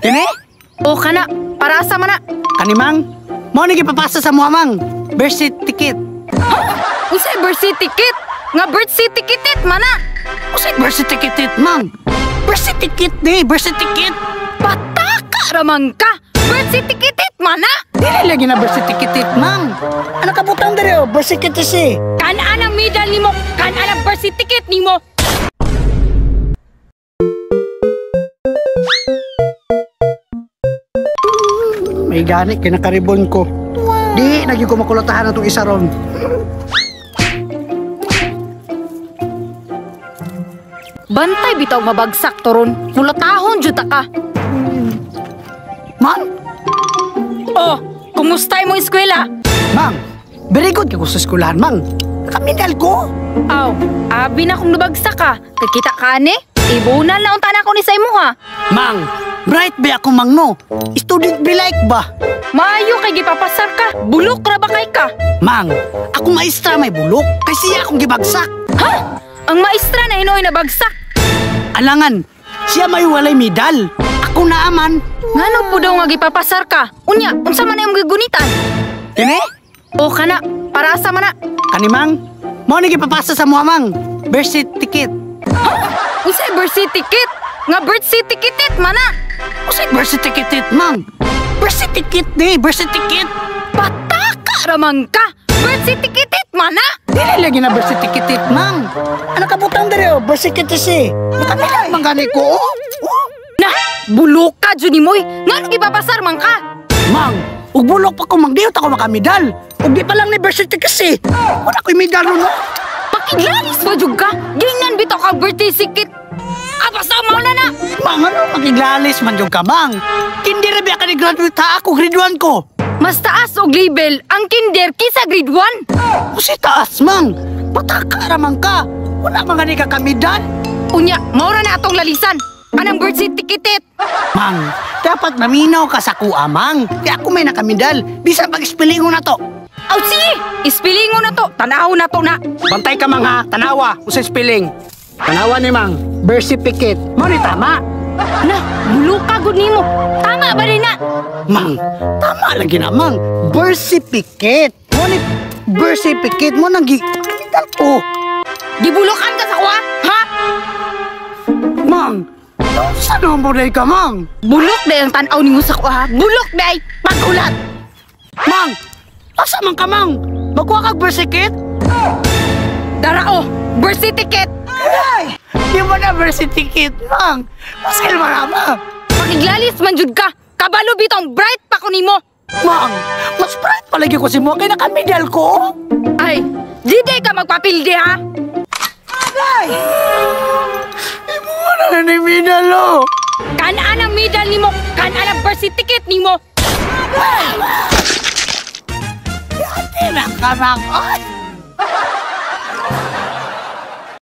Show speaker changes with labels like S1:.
S1: Kini?
S2: O kana, para asa man na?
S1: Kani, Mang? Mao ni gipapasa sa muha, Mang. Birth certificate.
S2: Unsay birth certificate? Nga birth certificate man na.
S1: Unsay birth certificate, Mang? Birth certificate di, birth certificate.
S2: Pataka ramang ka. Birth certificate man na.
S1: Dili lagi na birth certificate, Mang. Ano ka butang diri oh? Birth certificate si.
S2: Kanaan ang medal nimo, kanaan ang birth certificate nimo.
S1: May gani kinakaribon ko. Di nagyud ko makulatahan atong isa ron.
S2: Bantay bitaw mabagsak toron. Mulatahon jud ta ka.
S1: Mang,
S2: Oh, kumusta imong eskwela?
S1: Mang. Very good kay ko sa eskwelahan, Mang. Nakamedal ko.
S2: Aw, abi na kung nabagsak ka. Kakita ka ani? Ibunan na unta na ako ni sa imuha.
S1: Mang, bright ba ako, Mang, no? Student be like ba?
S2: Maayo kay gipapasar ka. Bulok ra ba kay ka?
S1: Mang, ako maestra may bulok. Kay siya akong gibagsak.
S2: Ha? Ang maestra na hinoy nabagsak.
S1: Alangan, siya may walay medal. Ako naaman.
S2: Ngano po daw nga gipapasar ka? Unya, unsa man imong gigunitan?
S1: Kini?
S2: O kana, para asa man na?
S1: Kani, Mang? Mao ni gipapasa sa muha, Mang. Birth certificate.
S2: Unsay birth certificate? Nga birth certificate man na.
S1: Unsay birth certificate, Mang? Birth certificate di, birth certificate.
S2: Pataka ramang ka. Birth certificate man na.
S1: Dili lagi na birth certificate, Mang. Ano ka butang diri oh? Birth certificate si. Nakamedal man gani ko. Oh. Oh.
S2: Na, bulok ka jud nimoy. Ngano gipapasar man ka?
S1: Mang, ug bulok pa ko, Mang, di ako makamedal. Ug di pa lang ni birth certificate si. Wala ko'y medal no.
S2: Pakiglalis pa jud ka. Gingnan bitaw ka birth certificate. Abasa mo na na.
S1: Mang, ano makiglalis man jud ka, Mang? Kinder ba ka ni graduate ha? Ako grade 1 ko.
S2: Mas taas og label ang kinder kisa grade 1.
S1: Usi taas, Mang. Pataka ra man ka. Wala man gani ka kamedal.
S2: Unya, maura na atong lalisan. Anang birth certificate?
S1: Mang, dapat maminaw ka sa kuha, Mang. Kaya ako may nakamedal. Bisan pag-spelling na to.
S2: Aw sige, ispilingo na to. Tanaw na to na.
S1: Bantay ka, Mang, ha. Tanawa usa spelling. Tanawa ni Mang. Birth certificate. Mao ni tama.
S2: Na, buluka gud nimo. Tama ba rin na?
S1: Mang, tama lagi na, Mang. Birth certificate. Mao ni birth certificate mo nang gi kamedal ko.
S2: Gibulukan ka sa kuha, ha?
S1: Mang, saan mo day ka, Mang?
S2: Bulok day ang tan-aw nimo sa kuha. Bulok day. Paghulat.
S1: Mang, asa man ka, Mang? Magkuha kag birth certificate?
S2: Darao, birth certificate.
S1: Ay, di mo na birth certificate, Mang. Masil mo na, Mang.
S2: Pakiglalis man jud ka. Kabalo bitong bright pa ko nimo.
S1: Mang, mas bright palagi ko si mo kay nakamedal ko.
S2: Ay, di day ka magpapildi ha.
S1: Ay! Imo na na ni medal, oh.
S2: Kanaan ang medal nimo, kanaan ang birth certificate nimo.
S1: Ate na ka, Mang. Ay!